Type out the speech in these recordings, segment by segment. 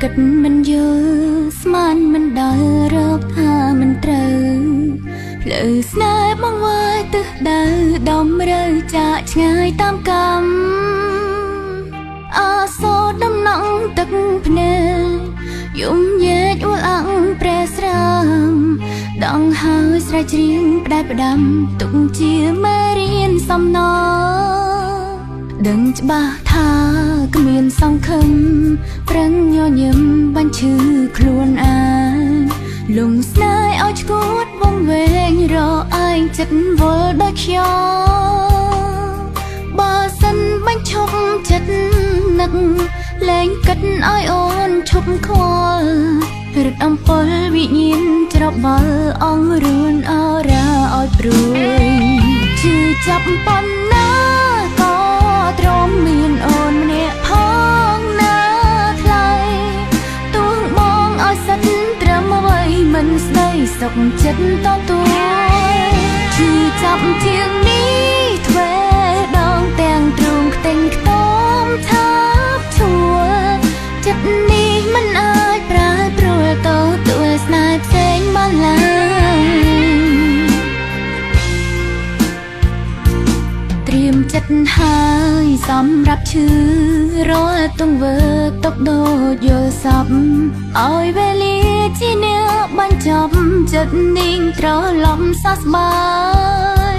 គិតមិនយល់ស្មានមិនដល់រកថាមិនត្រូវផ្លូវស្នេហ៍បងវាយទិសដៅដំរើចាកឆ្ងាយតាមកម្មអាសូរដំណងទឹកភ្នែកយំញែកអួលអងប្រែស្រាមដងហើយស្រែកច្រៀងផ្ដែផ្ដាំទុកជាមេរៀនសំណ ដឹងច្បាស់ថាគ្មានសង្ឃឹមប្រឹងញញឹមបាញ់ឈឺខ្លួនឯងលងស្នេហ៍ឲ្យឈួតវងវែងរកឯងចិត្តវល់ដោយខ្យល់បើសិនបាញ់ឈប់ចិត្តនឹកលែងគិតឲ្យអូនឈប់ខ្វល់រត់អំពលវិញ្ញាណច្របល់អងរួនអរ៉ាឲ្យព្រួយឈឺចាប់ប៉ុណ្ណាក៏ទ្រាំមានអូនម្នាក់ផងណាថ្លៃទួងបងឲ្យសិតត្រឹមអ្វីមិនស្ដីសុខចិត្តតទួយឈឺចាប់ជាងនេះទ្វេដងទាំងទ្រូងខ្ទេញខ្ទមឆាបឈួលចិត្តនេះមិនអាចប្រែប្រួលតទួលស្នេហ៍ផ្សេងបានឡើយ ត្រៀមចិត្តហើយសម្រាប់ឈឺរាល់ទង្វើຕົកដូចយល់សពឲ្យវេលាជាអ្នកបញ្ចប់ចិត្តនាងត្រឡប់សះស្បើយ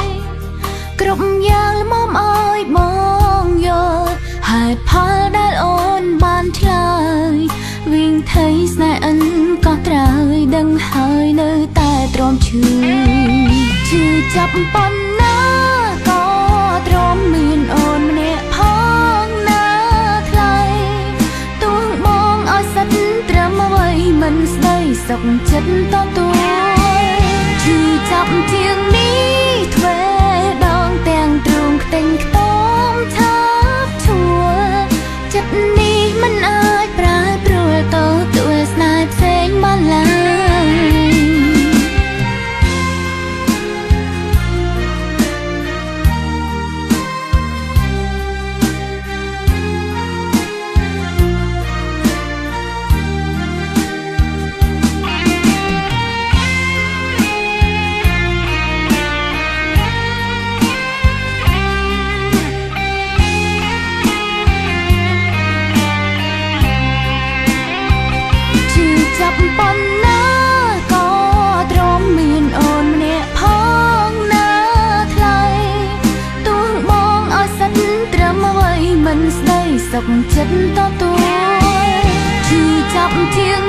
គ្រប់យ៉ាងល្មមឲ្យបងយល់ហេតុផលដែលអូនបានឆ្លើយវិញថៃស្នេហ៍អិនក៏ត្រើយដឹងហើយនៅតែទ្រាំឈឺឈឺចាប់ប៉ុណ្ណាក៏ទ្រាំមានអូនម្នាក់ផងណាថ្លៃទួងបងឲ្យសិតត្រឹមអ្វីមិនស្ដីសុខចិត្តតទួយឈឺចាប់ជាងនេះទ្វេដងទាំងទ្រូងខ្ទេញខ្ទមឆាបឈួលចិត្តនេះមិនអាចប្រែប្រួលតទួលស្នេហ៍ផ្សេងបានឡើយ ឈឺចាប់ប៉ុណ្ណាក៏ទ្រាំមានអូនម្នាក់ផងណាថ្លៃទួងបងឲ្យសិតត្រឹមអ្វីមិនស្ដីសុខចិត្តតទួយឈឺចាប់ជាង